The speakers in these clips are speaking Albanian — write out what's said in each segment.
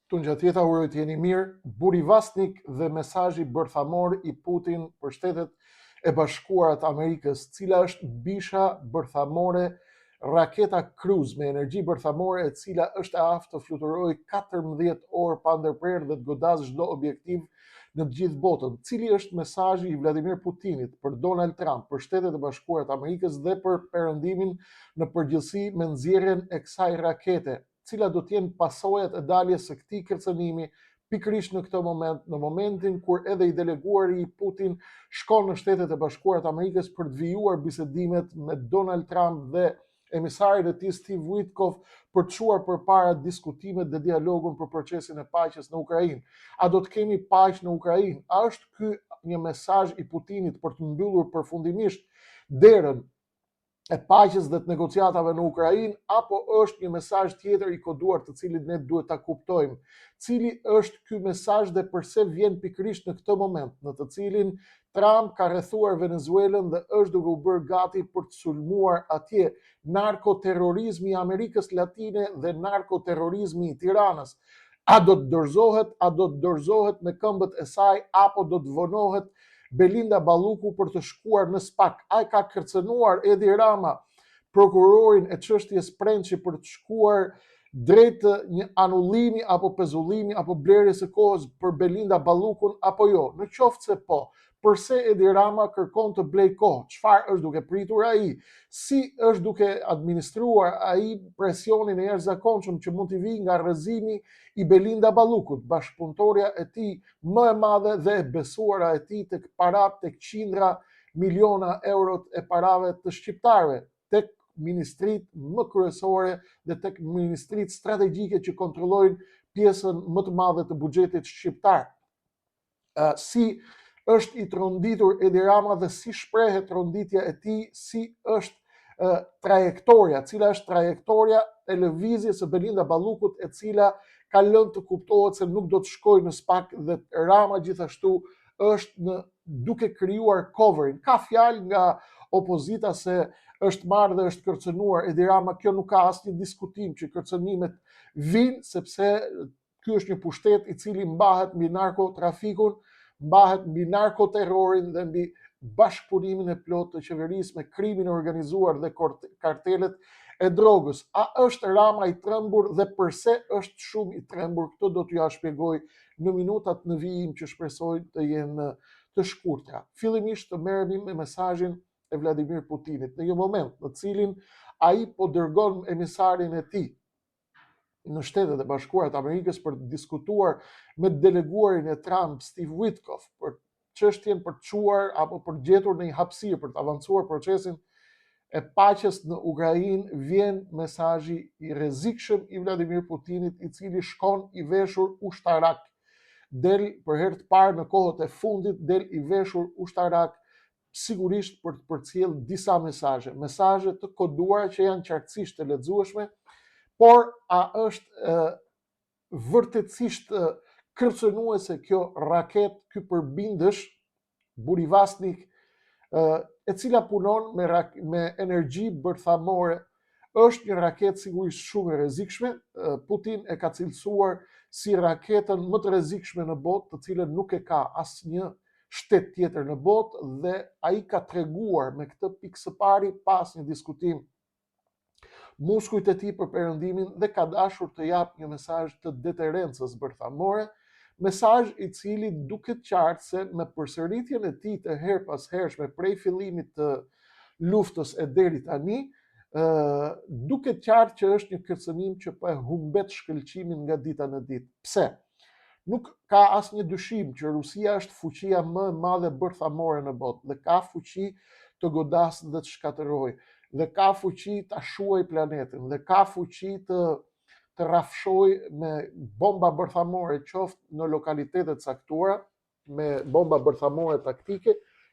Tungjatjeta uroj të jeni mirë. Burevestnik dhe mesazhi bërthamor i Putin për Shtetet e Bashkuara të Amerikës, cila është bisha bërthamore raketa Cruise me energji bërthamore e cila është e aftë të fluturojë 14 orë pa ndërprerë dhe të godasë çdo objektiv në të gjithë botën. Cili është mesazhi i Vladimir Putinit për Donald Trump, për Shtetet e Bashkuara të Amerikës dhe për Perëndimin në përgjithësi me nxjerrjen e kësaj rakete? Cilat do të jenë pasojat e daljes së këtij kërcënimi pikërisht në këtë moment, në momentin kur edhe i deleguari i Putin shkon në Shtetet e Bashkuara të Amerikës për të vijuar bisedimet me Donald Trump dhe emisarin e tij Steve Witkoff për të çuar përpara diskutimet dhe dialogun për procesin e paqes në Ukrainë. A do të kemi paqe në Ukrainë? A është ky një mesazh i Putinit për të mbyllur përfundimisht derën e paqes dhe të negociatave në Ukrainë apo është një mesazh tjetër i koduar të cilin ne duhet ta kuptojmë? Cili është ky mesazh dhe përse vjen pikërisht në këtë moment, në të cilin Trump ka rrethuar Venezuelën dhe është duke u bërë gati për të sulmuar atje narkoterrorizmi i Amerikës Latine dhe narkoterrorizmi i Tiranës? A do të dorëzohet, a do të dorëzohet me këmbët e saj apo do të vonohet Belinda Balluku për të shkuar në SPAK. A e ka kërcënuar Edi Rama prokurorin e çështjes Prençi për të shkuar drejt një anullimi apo pezullimi apo blerjes së kohës për Belinda Ballukun apo jo? Në qoftë se po, përse Edi Rama kërkon të blejë kohë? Çfarë është duke pritur ai? Si është duke administruar ai presionin e jashtëzakonshëm që mund t'i vijë nga rrëzimi i Belinda Ballukut, bashkëpunëtorja e tij më e madhe dhe e besuara e tij tek paratë tek qindra miliona eurot e parave të shqiptarëve, tek ministritë më kryesore dhe tek ministritë strategjike që kontrollojnë pjesën më të madhe të buxhetit shqiptar. Si është i tronditur Edi Rama dhe si shprehet tronditja e tij, si është trajektoria, cila është trajektoria e lëvizjes së Belinda Ballukut, e cila ka lënë të kuptohet se nuk do të shkojë në SPAK dhe Rama gjithashtu është në duke krijuar coverin. Ka fjalë nga opozita se është marrë dhe është kërcënuar Edi Rama, kjo nuk ka asnjë diskutim që kërcënimet vijnë sepse Ky është një pushtet i cili mbahet mbi narkotrafikun, mbahet mbi narkoterrorin dhe mbi bashkëpunimin e plotë të qeverisë me krimin e organizuar dhe kartelet e drogës. A është Rama i trembur dhe përse është shumë i trembur? Këtë do t'jua shpjegoj në minutat në vijim që shpresoj të jenë të shkurtra. Fillimisht të merremi me mesazhin e Vladimir Putinit në një moment në të cilin ai po dërgon emisarin e tij në Shtetet e Bashkuara të Amerikës për të diskutuar me të deleguarin e Trump, Steve Witkoff, për çështjen për të çuar apo për të gjetur në një hapësirë për të avancuar procesin e paqes në Ukrainë, vjen mesazhi i rrezikshëm i Vladimir Putinit, i cili shkon i veshur ushtarak. Del për herë të parë në kohët e fundit, del i veshur ushtarak sigurisht për të përcjellë disa mesazhe, mesazhe të koduara që janë qartësisht të lexueshme, por a është e, vërtetësisht kërcënuese kjo raketë, ky përbindësh Burevestnik, e cila punon me me energji bërthamore, është një raketë sigurisht shumë e rrezikshme. Putin e ka cilësuar si raketën më të rrezikshme në botë, të cilën nuk e ka asnjë shtet tjetër në botë dhe ai ka treguar me këtë pikë së pari pa asnjë diskutim muskujt e tij për perëndimin dhe ka dashur të japë një mesazh të deterencës bërthamore, mesazh i cili duket qartë se me përsëritjen e tij të herëpashershme prej fillimit të luftës e deri tani, ë duket qartë që është një kërcënim që po e humbet shkëlqimin nga dita në ditë. Pse? Nuk ka asnjë dyshim që Rusia është fuqia më e madhe bërthamore në botë dhe ka fuqi të godasë dhe të shkatërrojë dhe ka fuqi ta shuajë planetin dhe ka fuqi të të rrafshojë me bomba bërthamore qoftë në lokalitete të caktuara, me bomba bërthamore taktike,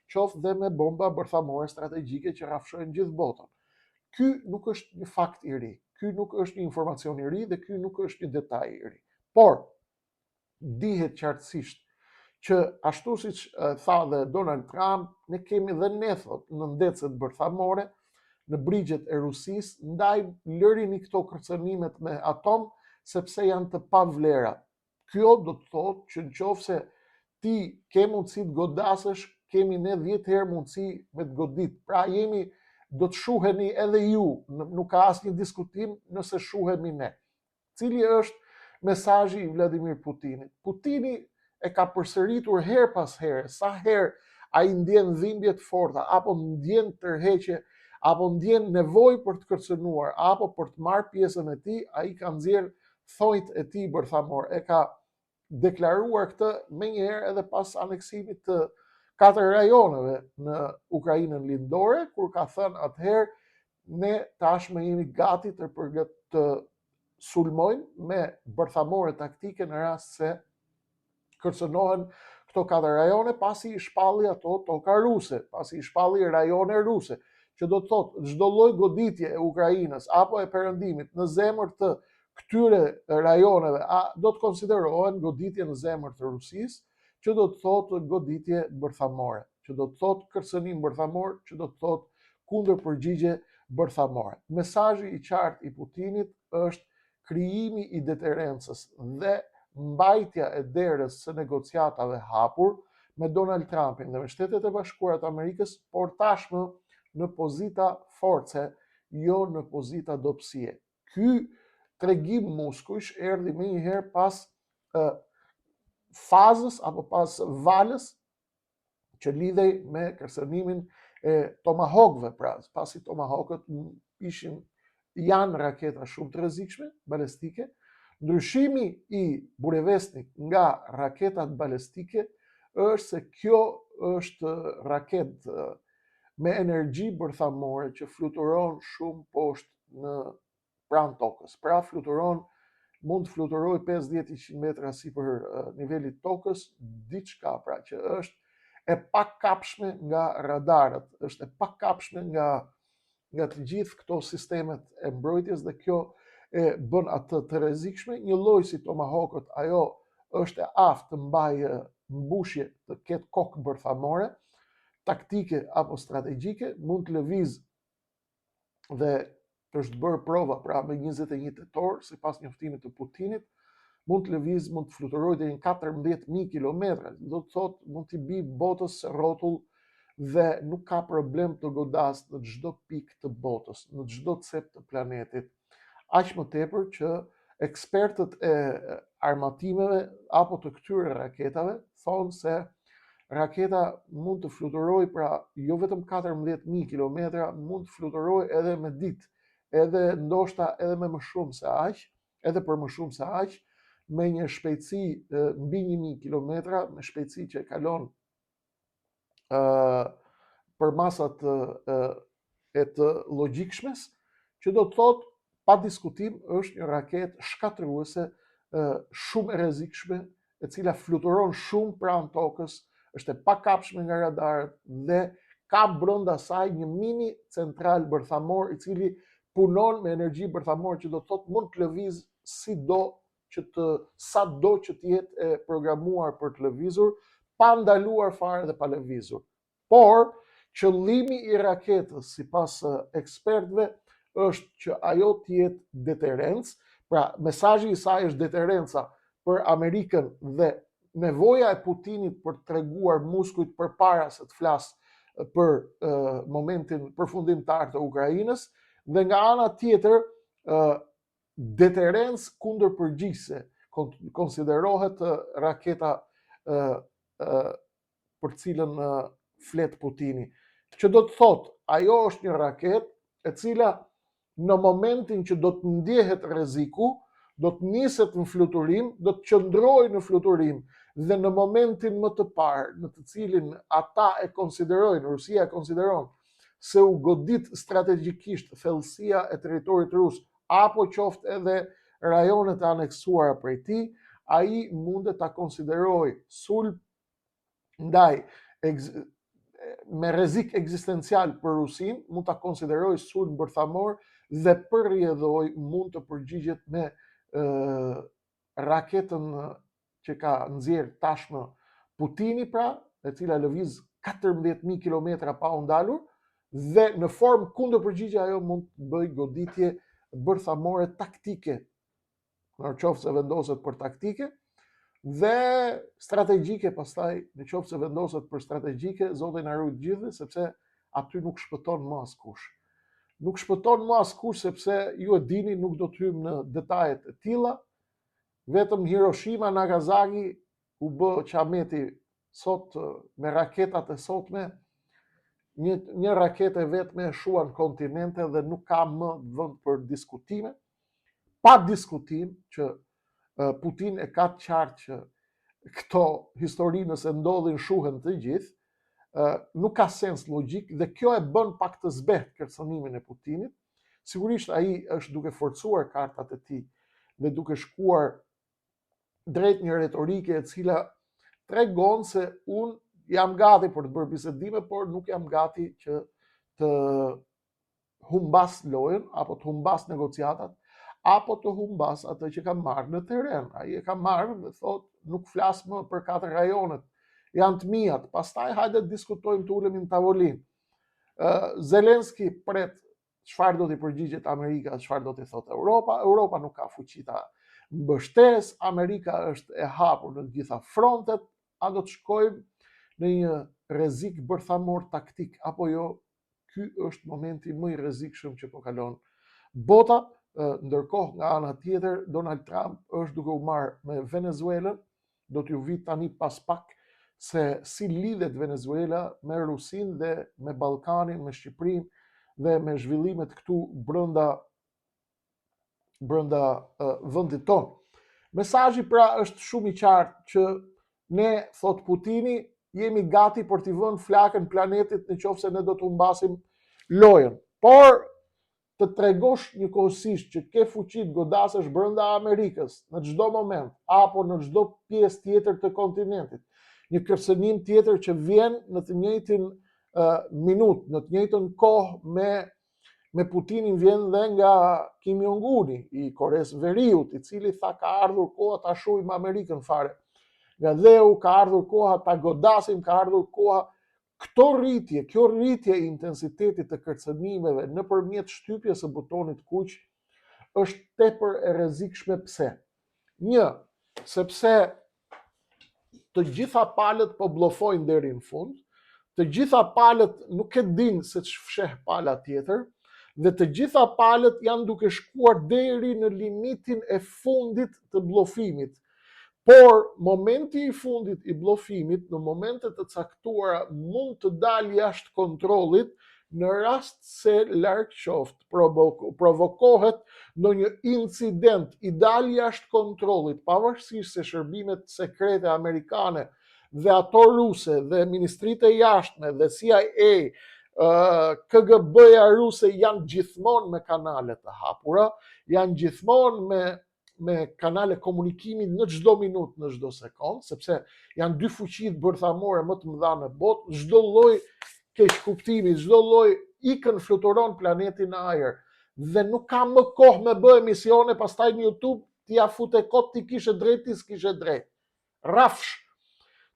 qoftë dhe me bomba bërthamore strategjike që rrafshojnë gjithë botën. Ky nuk është një fakt i ri, ky nuk është një informacion i ri dhe ky nuk është një detaj i ri. Por dihet qartësisht që ashtu siç tha dhe Donald Trump, ne kemi dhe ne thotë nëndetëset bërthamore në brigjet e Rusisë, ndaj lërini këto kërcënimet me atom sepse janë të pavlera. Kjo do të thotë që në qoftë se ti ke mundësi të godasësh, kemi ne 10 herë mundësi me të godit. Pra jemi do të shuheni edhe ju, nuk ka asnjë diskutim nëse shuhemi ne. Cili është mesazhi i Vladimir Putinit? Putini e ka përsëritur herë pas here, sa herë ai ndjen dhimbje të forta, apo ndjen tërheqje, apo ndjen nevojë për të kërcënuar, apo për të marrë pjesën e tij, ai ka nxjerrë thonjtë e tij bërthamorë. E ka deklaruar këtë menjëherë edhe pas aneksimit të katër rajoneve në Ukrainën lindore, kur ka thënë atëherë ne tashmë jemi gati të përgët të sulmojmë me bërthamore taktike në rast se kërcënohen këto katër rajone, pasi i shpalli ato toka ruse, pasi i shpalli rajone ruse, që do të thotë çdo lloj goditje e Ukrainës apo e Perëndimit në zemër të këtyre rajoneve a do të konsiderohen goditje në zemër të Rusisë, që do të thotë goditje bërthamore, që do të thotë kërcënim bërthamor, që do të thotë kundërpërgjigje bërthamore. Mesazhi i qartë i Putinit është krijimi i deterencës dhe mbajtja e derës së negociatave hapur me Donald Trumpin dhe me Shtetet e Bashkuara të Amerikës, por tashmë në pozita force, jo në pozita dobësie. Ky tregim muskujsh erdhi menjëherë pas ë, fazës apo pas valës që lidhej me kërcënimin e Tomahawkëve, pra pasi Tomahawkët ishin janë raketa shumë të rrezikshme balistike, ndryshimi i Burevestnik nga raketat balistike është se kjo është raketë me energji bërthamore që fluturon shumë poshtë në pranë tokës. Pra fluturon mund të fluturojë 50-100 metra sipër nivelit tokës, diçka pra që është e pakapshme nga radarët, është e pakapshme nga nga të gjithë këto sistemet e mbrojtjes dhe kjo e bën atë të rrezikshme, një lloj si Tomahawkët, ajo është e aftë të mbajë mbushje, të ketë kokë bërthamore, taktike apo strategjike, mund të lëvizë dhe është bërë prova pra me 21 tetor, sipas njoftimit të Putinit, mund të lëvizë, mund të fluturojë deri në 14.000 kilometra, do të thotë mund t'i bijë botës rrotull dhe nuk ka problem të godasë në çdo pikë të botës, në çdo cep të planetit. Aq më tepër që ekspertët e armatimeve apo të këtyre raketave thonë se raketa mund të fluturojë pra jo vetëm 14.000 kilometra, mund të fluturojë edhe me ditë, edhe ndoshta edhe me më shumë se aq, edhe për më shumë se aq, me një shpejtësi mbi 1000 kilometra, me shpejtësi që kalon ë përmasat e të logjikshmes, që do të thotë pa diskutim është një raketë shkatërruese shumë e rrezikshme, e cila fluturon shumë pranë tokës, është e pakapshme nga radarët dhe ka brenda saj një mini central bërthamor i cili punon me energji bërthamore që do të thotë mund të lëvizë sido që të sado që të jetë e programuar për të lëvizur, pa ndaluar fare dhe pa lëvizur. Por, qëllimi i raketës, sipas ekspertëve, është që ajo të jetë deterencë, pra mesazhi i saj është deterenca për Amerikën dhe nevoja e Putinit për të treguar muskujt përpara se të flasë për uh, momentin përfundimtar të Ukrainës dhe nga ana tjetër uh, deterencë kundërpërgjigjëse konsiderohet raketa për të cilën flet Putini. Që do të thotë, ajo është një raketë e cila në momentin që do të ndjehet rreziku, do të niset në fluturim, do të qëndrojë në fluturim dhe në momentin më të parë në të cilin ata e konsiderojnë, Rusia e konsideron se u godit strategjikisht thellësia e territorit rus apo qoftë edhe rajonet e aneksuara prej tij, ai mundet ta konsiderojë sulm ndaj me rrezik ekzistencial për Rusinë, mund ta konsiderojë sulm bërthamor dhe për rrjedhojë mund të përgjigjet me ë raketën që ka nxjerrë tashmë Putini pra, e cila lëviz 14.000 kilometra pa u ndalur dhe në formë kundërpërgjigje ajo mund të bëjë goditje bërthamore taktike në qoftë se vendoset për taktike. Dhe strategjike pastaj, në qoftë se vendoset për strategjike, Zoti na ruajt gjithëve, sepse aty nuk shpëton më askush. Nuk shpëton më askush sepse ju e dini, nuk do të hyjmë në detajet e tilla. Vetëm Hiroshima, Nagasaki u bë qameti sot me raketat e sotme, një një raketë e vetme shuan kontinente dhe nuk ka më vend për diskutime. Pa diskutim që Putin e ka të qartë që këto histori nëse ndodhin shuhen të gjithë, nuk ka sens logjik dhe kjo e bën pak të zbehtë kërcënimin e Putinit. Sigurisht ai është duke forcuar kartat e tij dhe duke shkuar drejt një retorike e cila tregon se unë jam gati për të bërë bisedime, por nuk jam gati që të humbas lojën apo të humbas negociatat apo të humbas atë që kam marrë në terren. Ai e ka marrë dhe thotë nuk flas më për katër rajonet, janë të miat. Pastaj hajde të diskutojmë të ulemi në tavolinë. Zelenski pret çfarë do t'i përgjigjet Amerika, çfarë do t'i thotë Europa. Europa nuk ka fuqi ta mbështes, Amerika është e hapur në të gjitha frontet, a do të shkojmë në një rrezik bërthamor taktik apo jo? Ky është momenti më i rrezikshëm që po kalon bota. Ndërkohë, nga ana tjetër, Donald Trump është duke u marrë me Venezuelën, do t'ju vi tani pas pak se si lidhet Venezuela me Rusinë dhe me Ballkanin, me Shqipërinë dhe me zhvillimet këtu brenda brenda vendit tonë. Mesazhi pra është shumë i qartë që ne, thotë Putini, jemi gati për t'i vënë flakën planetit në qoftë se ne do të humbasim lojën. Por të tregosh njëkohësisht që ke fuqi të godasësh brenda Amerikës në çdo moment apo në çdo pjesë tjetër të kontinentit, një kërcënim tjetër që vjen në të njëjtin uh, minutë, në të njëjtën kohë me me Putinin vjen dhe nga Kim Jong-uni i Koresë Veriut, i cili tha ka ardhur koha ta shuajmë Amerikën fare. Nga dheu ka ardhur koha ta godasim, ka ardhur koha këto rritje, kjo rritje e intensitetit të kërcënimeve nëpërmjet shtypjes së butonit kuq është tepër e rrezikshme pse? Një, sepse të gjitha palët po bllofojnë deri në fund, të gjitha palët nuk e dinë se ç'fsheh pala tjetër, dhe të gjitha palët janë duke shkuar deri në limitin e fundit të bllofimit. Por, momenti i fundit i bllofimit në momente të caktuara mund të dalë jashtë kontrollit në rast se larg qoftë provokohet ndonjë incident i dalë jashtë kontrollit, pavarësisht se shërbimet sekrete amerikane dhe ato ruse dhe ministritë e jashtme dhe CIA, KGB-ja ruse janë gjithmonë me kanale të hapura, janë gjithmonë me me kanale komunikimi në çdo minutë, në çdo sekondë, sepse janë dy fuqitë bërthamore më të mëdha në botë, çdo lloj keqkuptimi, çdo lloj ikën fluturon planeti në ajër dhe nuk ka më kohë me bë emisione pastaj në YouTube ti ja fute kot ti kishe drejt ti s'kishe drejt. Rrafsh.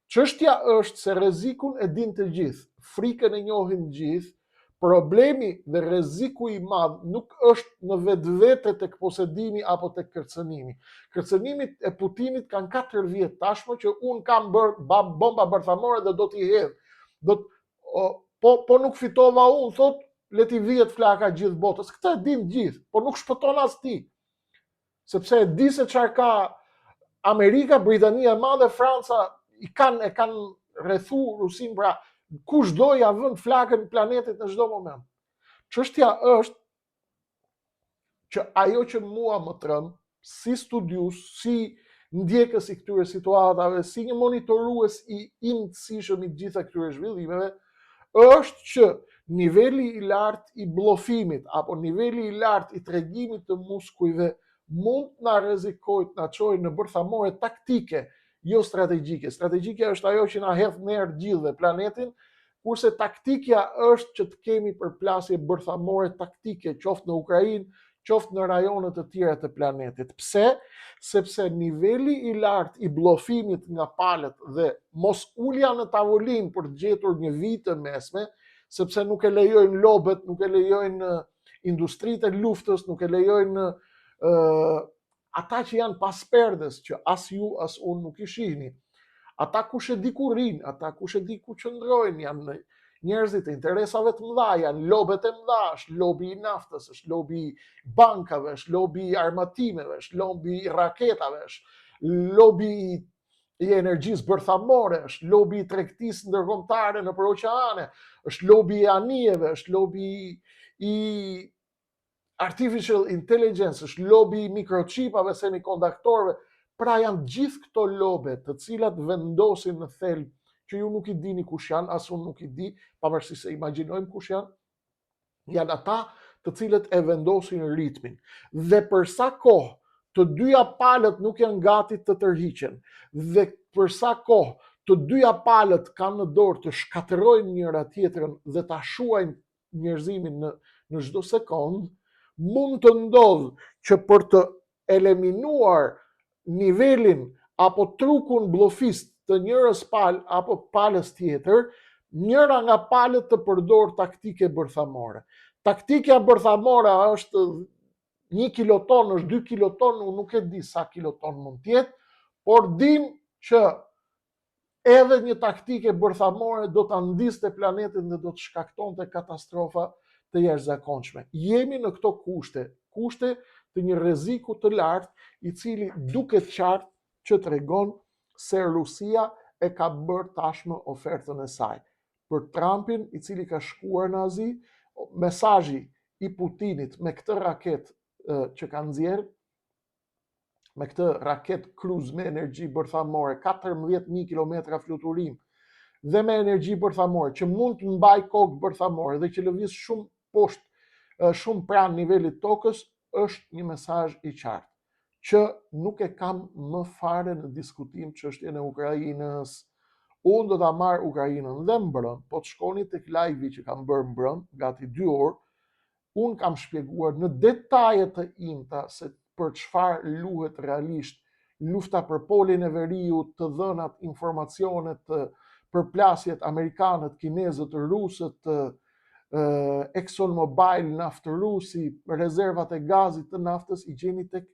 Çështja është se rrezikun e dinë të gjithë, frikën e njohin të gjithë, problemi dhe rreziku i madh nuk është në vetvete tek posedimi apo tek kërcënimi. Kërcënimet e Putinit kanë 4 vjet tashmë që unë kam bërë bomba bërthamore dhe do t'i hedh. Do të, o, po po nuk fitova unë, thotë, le t'i vihet flaka gjithë botës. Këtë e dinë të gjithë, por nuk shpëton as ti. sepse e di se çfarë ka Amerika, Britania e Madhe, Franca i kanë e kanë rrethu Rusinë, pra kush do ja vën flakën planetit në çdo moment. Çështja është që ajo që mua më tremb, si studius, si ndjekës i këtyre situatave, si një monitorues i imtësishëm i të gjitha këtyre zhvillimeve, është që niveli i lartë i bllofimit apo niveli i lartë i tregimit të muskujve mund të na rrezikojë të na çojë në bërthamore taktike, jo strategjike. Strategjikja është ajo që na hedh në erë gjithë planetin, kurse taktikja është që të kemi përplasje bërthamore taktike, qoftë në Ukrainë, qoftë në rajone të tjera të planetit. Pse? Sepse niveli i lartë i bllofimit nga palët dhe mos ulja në tavolinë për të gjetur një vijë të mesme, sepse nuk e lejojnë lobet, nuk e lejojnë industritë e luftës, nuk e lejojnë ë. Ata që janë pas perdes, që as ju as unë nuk i shihni, ata kush e di ku rrinë, ata kush e di ku qëndrojnë, janë njerëzit e interesave të mëdha, janë lobet e mëdha, është lobi i naftës, është lobi i bankave, është lobi i armatimeve, është lobi i raketave, është lobi i i energjisë bërthamore, është lobi i tregtisë ndërkombëtare nëpër oqeane, është lobi i anijeve, është lobi i artificial intelligence, është lobi i mikrochipave, semikonduktorëve. Pra janë gjithë këto lobe të cilat vendosin në thelb që ju nuk i dini kush janë, as unë nuk i di, pavarësisht se imagjinojmë kush janë, janë ata të cilët e vendosin ritmin. Dhe për sa kohë të dyja palët nuk janë gati të tërhiqen, dhe për sa kohë të dyja palët kanë në dorë të shkatërrojnë njëra tjetrën dhe ta shuajnë njerëzimin në në çdo sekond, mund të ndodhë që për të eliminuar nivelin apo trukun bllofist të njërës palë apo palës tjetër, njëra nga palët të përdorë taktike bërthamore. Taktikja bërthamore është 1 kiloton, është 2 kiloton, unë nuk e di sa kiloton mund të jetë, por dim që edhe një taktike bërthamore do ta ndizte planetin dhe do të shkaktonte katastrofa të jashtëzakonshme. Jemi në këto kushte, kushte të një rreziku të lartë, i cili duket qartë që tregon se Rusia e ka bërë tashmë ofertën e saj. Për Trumpin, i cili ka shkuar në Azi, mesazhi i Putinit me këtë raketë që ka nxjerrë, me këtë raketë kruz me energji bërthamore, 14.000 km fluturim, dhe me energji bërthamore, që mund të mbajë kokë bërthamore dhe që lëviz shumë poshtë, shumë pranë nivelit tokës, është një mesazh i qartë, që nuk e kam më fare në diskutim çështjen e Ukrainës. Unë do ta marr Ukrainën dhe mbrëm, po të shkoni tek live-i që kam bërë mbrëm, gati 2 orë, Unë kam shpjeguar në detaje të imta se për çfarë luhet realisht lufta për polin e veriut, të dhënat, informacionet, përplasjet amerikanët, kinezët, rusët, Exxon Mobil, naftë rusi, rezervat e gazit të naftës i gjeni tek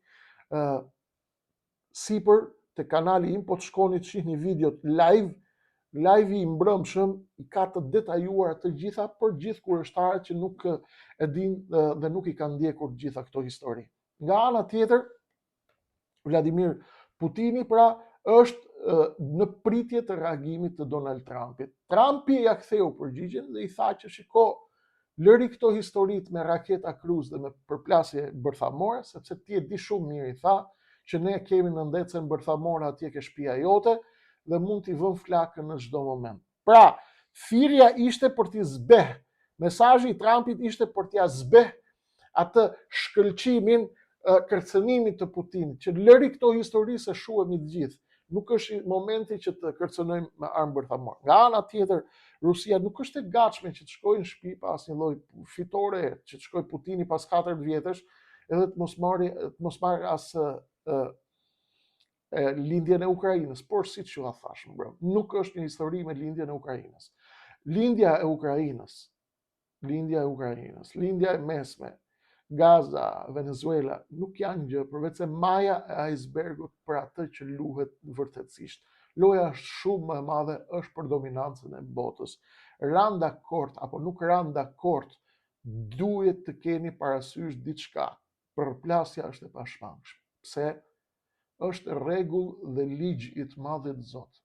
sipër te kanali im, po të shkoni të shihni videot live, live i mbrëmshëm i ka të detajuara të gjitha për gjithë kureshtarët që nuk e dinë dhe nuk i kanë ndjekur të gjitha këto histori. Nga ana tjetër, Vladimir Putini pra është në pritje të reagimit të Donald Trumpit. Trumpi ia ktheu përgjigjen dhe i tha që shiko, Lëri këto historitë me raketa kruz dhe me përplasje bërthamore, sepse ti e di shumë mirë, i tha, që ne kemi nëndetësen bërthamore atje ke shtëpia jote dhe mund t'i vëmë flakën në çdo moment. Pra, thirrja ishte për t'i zbeh. Mesazhi i Trumpit ishte për t'ia zbeh atë shkëlqimin kërcënimit të Putinit, që lëri këto histori se shuhemi të gjithë. Nuk është momenti që të kërcënojmë me armë bërthamore. Nga ana tjetër, Rusia nuk është e gatshme që të shkojë në shtëpi pa asnjë lloj fitore, që të shkojë Putini pas 4 vjetësh, edhe të mos marrë të mos marrë as e, e, lindjen e Ukrainës, por siç jua thashë mbrëm, nuk është një histori me lindjen e Ukrainës. Lindja e Ukrainës lindja e Ukrainës, lindja e mesme, Gaza, Venezuela, nuk janë gjë përveç se maja e icebergut për atë që luhet vërtetësisht. Loja është shumë më e madhe, është për dominancën e botës. Ranë dakord apo nuk ranë dakord, duhet të keni parasysh diçka. Përplasja është e pashmangshme. Pse? Është rregull dhe ligj i të madhit Zot.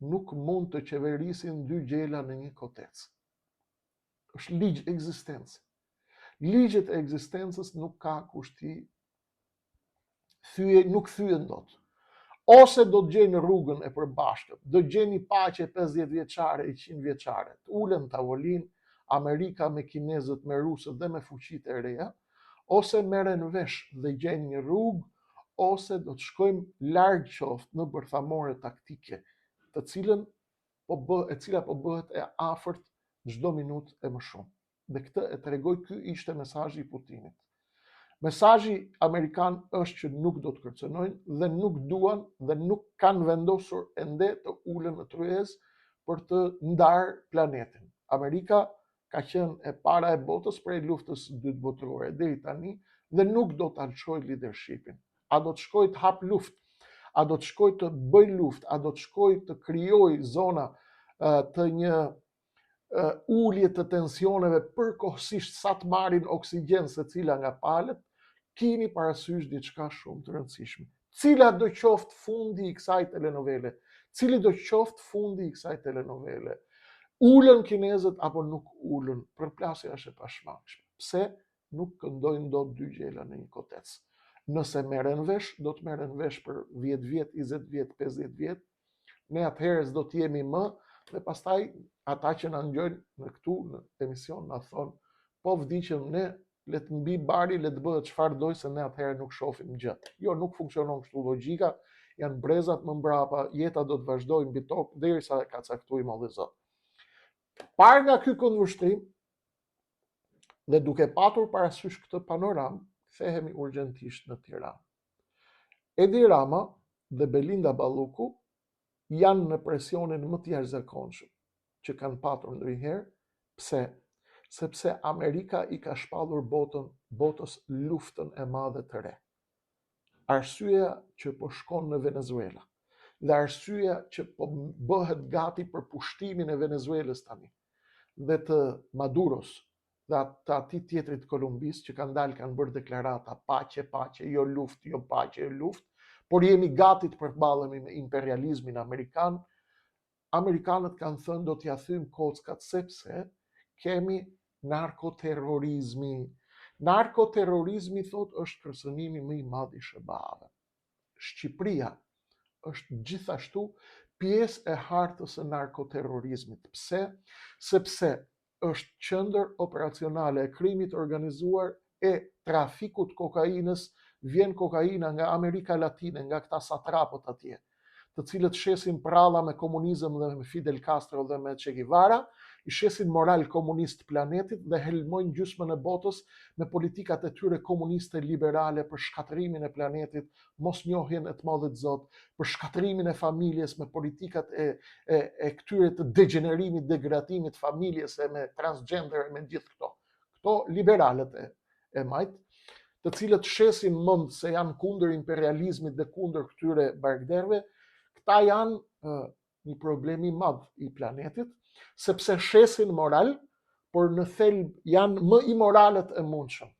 Nuk mund të qeverisin dy gjela në një kotec. Është ligj ekzistence. Ligjet e ekzistencës nuk ka kush t'i thyejë, nuk thyhen dot. Ose do të gjejnë rrugën e përbashkët, do të gjejnë një paqe 50 vjeçare, 100 vjeçare, të ulen në tavolinë Amerika me kinezët, me rusët dhe me fuqitë e reja, ose merren vesh dhe gjejnë një rrugë, ose do të shkojmë larg qoftë në bërthamore taktike, të cilën po bë, e cila po bëhet e afërt çdo minutë e më shumë. Dhe këtë e tregoi ky ishte mesazhi i Putinit. Mesazhi amerikan është që nuk do të kërcënojnë dhe nuk duan dhe nuk kanë vendosur ende të ulen në tryezë për të ndarë planetin. Amerika ka qenë e para e botës prej luftës së dytë botërore deri tani dhe nuk do ta lëshojë leadershipin. A do të shkojë të hapë luftë? A do të shkojë të bëjë luftë? A do të shkojë të krijojë zona të një ulje të tensioneve përkohësisht sa të marrin oksigjen secila nga palët, kini parasysh diçka shumë të rëndësishme. Cila do qoftë fundi i kësaj telenovele? Cili do qoftë fundi i kësaj telenovele? Ulen kinezët apo nuk ulen? Përplasja është e pashmangshme. Pse nuk këndojnë dot dy gjela në një kotec? Nëse merren vesh, do të merren vesh për 10 vjet, 20 vjet, 50 vjet, ne atëherë s'do të jemi më dhe pastaj ata që na ngjojnë në këtu në emision na thonë po vdiqëm ne le të mbijë bari, le të bëhet çfarë dojë se ne atëherë nuk shohim gjë. Jo, nuk funksionon kështu logjika, janë brezat më mbrapa, jeta do të vazhdojë mbi tokë derisa e ka caktuar i madhi Zot. Parë nga ky këndvështrim dhe duke patur parasysh këtë panoramë, kthehemi urgjentisht në Tiranë. Edi Rama dhe Belinda Balluku janë në presionin më të jashtëzakonshëm që kanë patur ndonjëherë. Pse? Sepse Amerika i ka shpallur botën, botës luftën e madhe të re. Arsyeja që po shkon në Venezuela dhe arsyeja që po bëhet gati për pushtimin e Venezuelës tani dhe të Maduros dhe të atij tjetrit të Kolumbisë që kanë dalë kanë bërë deklarata paqe, paqe, jo luftë, jo paqe, jo luftë, por jemi gati të përballemi me imperializmin amerikan. Amerikanët kanë thënë do t'ia thyjmë kockat sepse kemi narkoterrorizmi. Narkoterrorizmi thotë është kërcënimi më i madh i SHBA-ve. Shqipëria është gjithashtu pjesë e hartës së narkoterrorizmit. Pse? Sepse është qendër operacionale e krimit të organizuar e trafikut të kokainës, vjen kokaina nga Amerika Latine, nga këta satrapët atje, të cilët shesin pralla me komunizëm dhe me Fidel Castro dhe me Che Guevara, i shesin moral komunist planetit dhe helmojnë gjysmën e botës me politikat e tyre komuniste liberale për shkatërrimin e planetit, mosnjohjen e të madhit Zot, për shkatërrimin e familjes me politikat e e e këtyre të degjenerimit, degradimit të familjes e me transgender e me gjithë këto. Këto liberalët e e majtë, të cilët shesin mend se janë kundër imperializmit dhe kundër këtyre barkderëve, këta janë një problem i madh i planetit, sepse shesin moral, por në thelb janë më imoralët e mundshëm.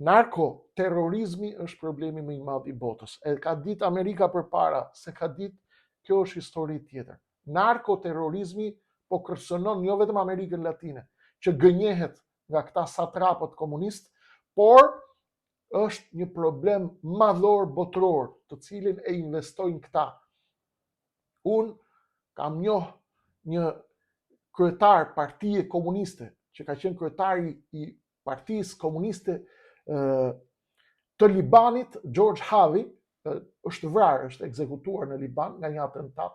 Narko terrorizmi është problemi më i madh i botës. E ka ditë Amerika përpara, s'e ka ditë, kjo është histori tjetër. Narko terrorizmi po kërcënon jo vetëm Amerikën Latine, që gënjehet nga këta satrapët komunistë, por është një problem madhor botëror, të cilin e investojnë këta. Unë kam njoh një kryetar partie komuniste, që ka qenë kryetari i Partisë Komuniste të Libanit, George Havi, është vrarë, është ekzekutuar në Liban nga një atentat.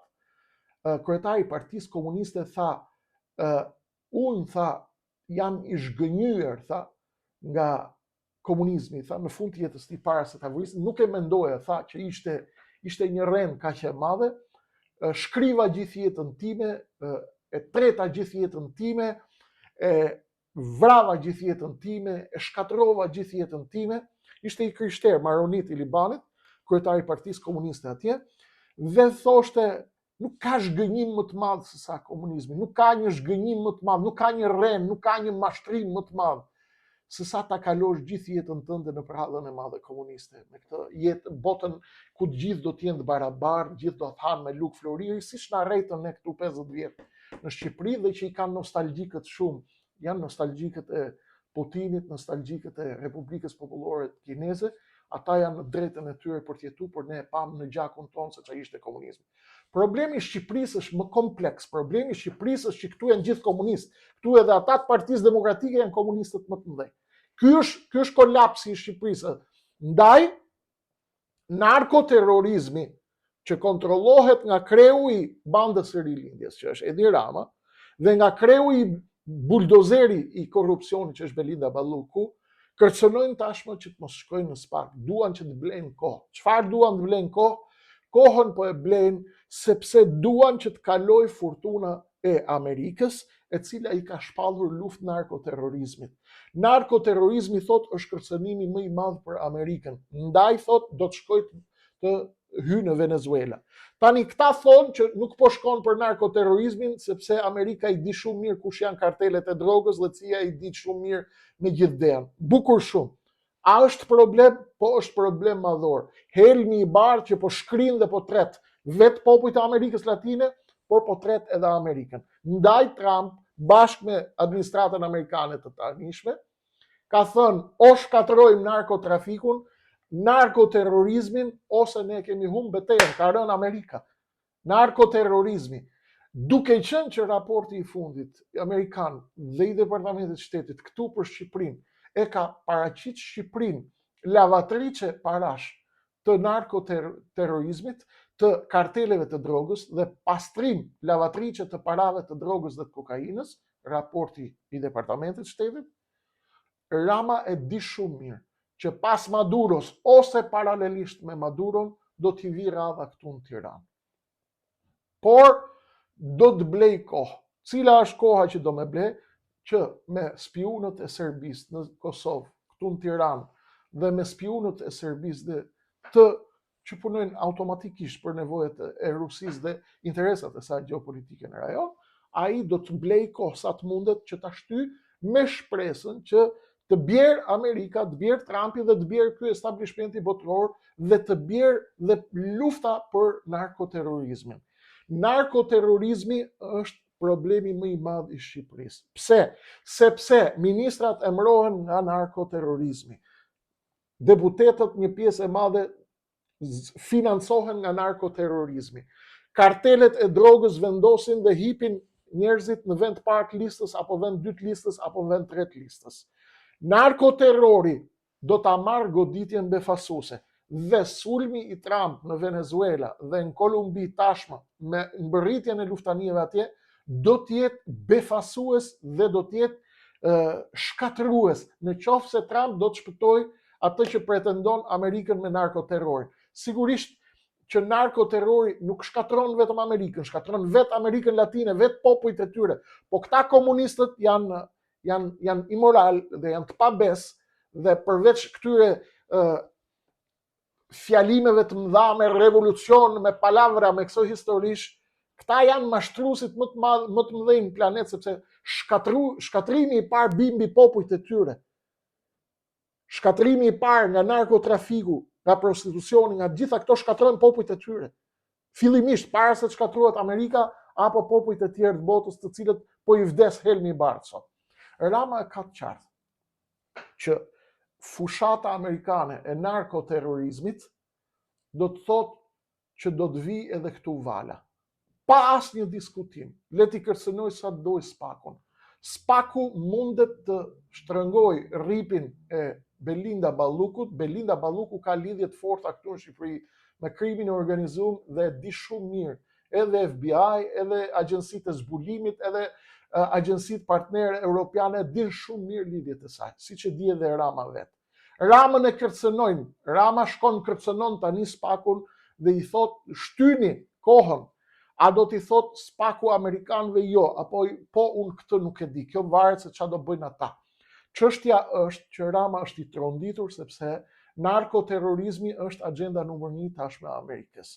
Kryetari i Partisë Komuniste tha, unë tha, jam i zhgënjyer, tha, nga komunizmi, tha, në fund të jetës tij para se ta vrisin, nuk e mendoja, tha, që ishte ishte një rrenë kaq e madhe, shkriva gjithë jetën time, e treta gjithë jetën time, e vrava gjithë jetën time, e shkatërrova gjithë jetën time, ishte i krishterë, maronit i Libanit, kryetari i Partisë Komuniste atje, dhe thoshte nuk ka zhgënjim më të madh se sa komunizmi, nuk ka një zhgënjim më të madh, nuk ka një rrenë, nuk ka një mashtrim më të madh se sa ta kalosh gjithë jetën tënde në përrallën e madhe komuniste, me këtë jetë botën ku të gjithë do të jenë të barabartë, gjithë do të hanë me lugë floriri, siç na rrejtën ne këtu 50 vjet në Shqipëri dhe që i kanë nostalgjikët shumë, janë nostalgjikët e Putinit, nostalgjikët e Republikës Popullore Kineze, ata janë në drejtën e tyre për të jetuar, por ne e pamë në gjakun tonë se çfarë ishte komunizmi. Problemi i Shqipërisë është më kompleks. Problemi i Shqipërisë është që këtu janë gjithë komunistë. Këtu edhe ata të Partisë Demokratike janë komunistët më të mëdhenj. Ky është ky është kolapsi i Shqipërisë. Ndaj narkoterrorizmi që kontrollohet nga kreu i bandës së rilindjes, që është Edi Rama, dhe nga kreu i buldozeri i korrupsionit që është Belinda Balluku, kërcënojnë tashmë që të mos shkojnë në SPAK, duan që të blejnë kohë. Çfarë duan të blejnë kohë? Kohën po e blejnë sepse duan që të kalojë furtuna e Amerikës, e cila i ka shpallur luftë narkoterrorizmit. Narkoterrorizmi thotë është kërcënimi më i madh për Amerikën. Ndaj thotë do të shkojë të hyjë në Venezuela. Tani këta thonë që nuk po shkon për narkoterrorizmin sepse Amerika i di shumë mirë kush janë kartelet e drogës dhe CIA i di shumë mirë me gjithë DEA-n. Bukur shumë. A është problem? Po është problem madhor. Helmi i bardhë që po shkrin dhe po tret vetë popujt e Amerikës Latine, por po tret edhe Amerikën. Ndaj Trump, bashkë me administratën amerikane të tanishme, ka thënë o shkatërrojmë narkotrafikun, narkoterrorizmin, ose ne kemi humbë betejën, ka rënë Amerika. Narkoterrorizmi. Duke qenë që raporti i fundit amerikan dhe i Departamentit të Shtetit këtu për Shqipërinë e ka paraqit Shqipërinë lavatriçe parash të narkoterrorizmit, të karteleve të drogës dhe pastrim lavatriçe të parave të drogës dhe të kokainës, raporti i Departamentit të Shtetit, Rama e di shumë mirë që pas Maduros ose paralelisht me Maduron do t'i vijë radha këtu në Tiranë. Por do të blejë kohë. Cila është koha që do me ble? Që me spiunët e Serbisë në Kosovë, këtu në Tiranë, dhe me spiunët e Serbisë dhe të që punojnë automatikisht për nevojat e Rusisë dhe interesat e saj gjeopolitike në rajon, ai do të blejë kohë sa të mundet që ta shtyjë me shpresën që të bjerë Amerika, të bjerë Trumpi dhe të bjerë ky establishmenti botëror dhe të bjerë dhe lufta për narkoterrorizmin. Narkoterrorizmi është problemi më i madh i Shqipërisë. Pse? Sepse ministrat emërohen nga narkoterrorizmi. Deputetët një pjesë e madhe financohen nga narkoterrorizmi. Kartelet e drogës vendosin dhe hipin njerëzit në vend të parë të listës apo vend dytë të listës apo vend tretë të listës. Narkoterrori do ta marrë goditjen befasuese dhe sulmi i Trump në Venezuela dhe në Kolumbi tashmë me mbërritjen e luftanijeve atje do të jetë befasues dhe do të jetë shkatërrues në qoftë se Trump do të shpëtojë atë që pretendon Amerikën me narkoterrorin. Sigurisht që narkoterrori nuk shkatërron vetëm Amerikën, shkatërron vetë Amerikën Latine, vetë popujt e tyre. Po këta komunistët janë janë janë imoral dhe janë të pabesë dhe përveç këtyre ë fjalimeve të mëdha me revolucion, me palavra, me këso historish, këta janë mashtruesit më të madh, më të mëdhenj në planet sepse shkatru, shkatërrimi i parë bie mbi popujt e tyre. Shkatërrimi i parë nga narkotrafiku, nga prostitucioni, nga gjitha këto shkatërrojnë popujt e tyre. Fillimisht, para se të shkatërrohet Amerika apo popujt e tjerë të botës, të cilët po i vdes helmi i bardhë sot. Rama e ka të qartë që fushata amerikane e narkoterrorizmit do të thotë që do të vijë edhe këtu vala. Pa asnjë diskutim, le t'i kërcënojë sa të dojë Spakun. Spaku mundet të shtrëngojë rripin e Belinda Ballukut. Belinda Balluku ka lidhje të forta këtu në Shqipëri me krimin e organizuar dhe e di shumë mirë edhe FBI, edhe agjencitë e zbulimit, edhe agjencitë partnere europiane dinë shumë mirë lidhjet e saj, siç e di edhe Rama vetë. Ramën e kërcënojnë, Rama shkon kërcënon tani Spakun dhe i thotë shtyni kohën. A do t'i thotë Spaku amerikanëve jo, apo po unë këtë nuk e di. Kjo varet se ça do bëjnë ata. Çështja është që Rama është i tronditur sepse narkoterrorizmi është agjenda numër 1 tashmë e Amerikës.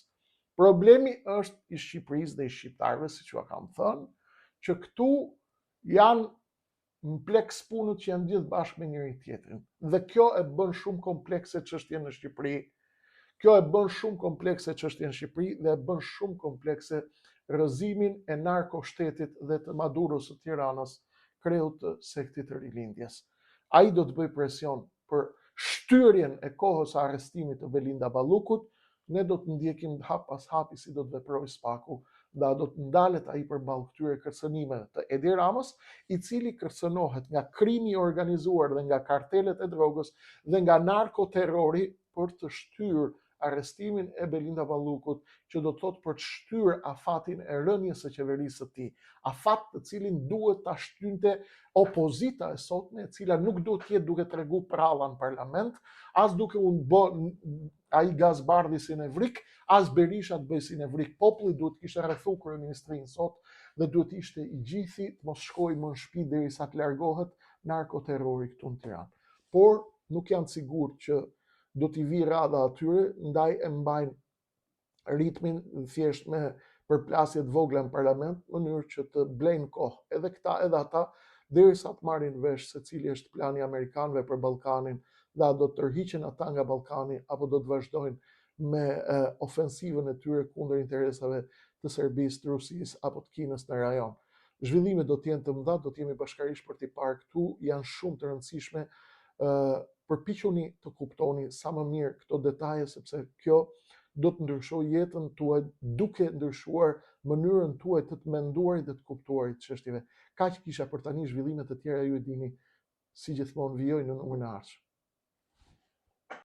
Problemi është i Shqipërisë dhe i shqiptarëve, siç jua kam thënë, që këtu janë mpleks punët që janë gjithë bashkë me njëri tjetrin. Dhe kjo e bën shumë komplekse çështjen në Shqipëri. Kjo e bën shumë komplekse çështjen në Shqipëri dhe e bën shumë komplekse rrëzimin e narkoshtetit dhe të Maduros së Tiranës, kreut të sektit të rilindjes. Ai do të bëjë presion për shtyrjen e kohës së arrestimit të Belinda Ballukut, ne do të ndjekim hap pas hapi si do të veprojë Spaku dhe a do të ndalet ai përballë këtyre kërcënimeve të Edi Ramës, i cili kërcënohet nga krimi i organizuar dhe nga kartelet e drogës dhe nga narkoterrori për të shtyrë arrestimin e Belinda Ballukut, që do të thotë për të shtyrë afatin e rënies së qeverisë së tij, afat të cilin duhet ta shtynte opozita e sotme, e cila nuk duhet të jetë duke tregu pralla në parlament, as duke u bë ai Gaz Bardhi si nevrik, as Berisha të bëjë si nevrik. Populli duhet të kishte rrethu kryeministrinë sot dhe duhet të ishte i gjithi të mos shkojë më në shtëpi derisa të largohet. Narkoterrori këtu në Tiranë. Por nuk janë të sigurt që do t'i vijë radha atyre, ndaj e mbajnë ritmin thjesht me përplasje të vogla në parlament, në mënyrë që të blejnë kohë edhe këta edhe ata, derisa të marrin vesh se cili është plani i amerikanëve për Ballkanin dhe a do të tërhiqen ata nga Ballkani apo do të vazhdojnë me ofensivën e tyre kundër interesave të Serbisë, të Rusisë apo të Kinës në rajon. Zhvillimet do të jenë të mëdha, do të jemi bashkarisht për t'i parë këtu, janë shumë të rëndësishme. Ë përpiquni të kuptoni sa më mirë këto detaje sepse kjo do të ndryshojë jetën tuaj duke ndryshuar mënyrën tuaj të të menduarit dhe të kuptuarit çështjeve. Kaq kisha për tani zhvillime të tjera ju e dini si gjithmonë vijojnë në numrin e ardhshëm.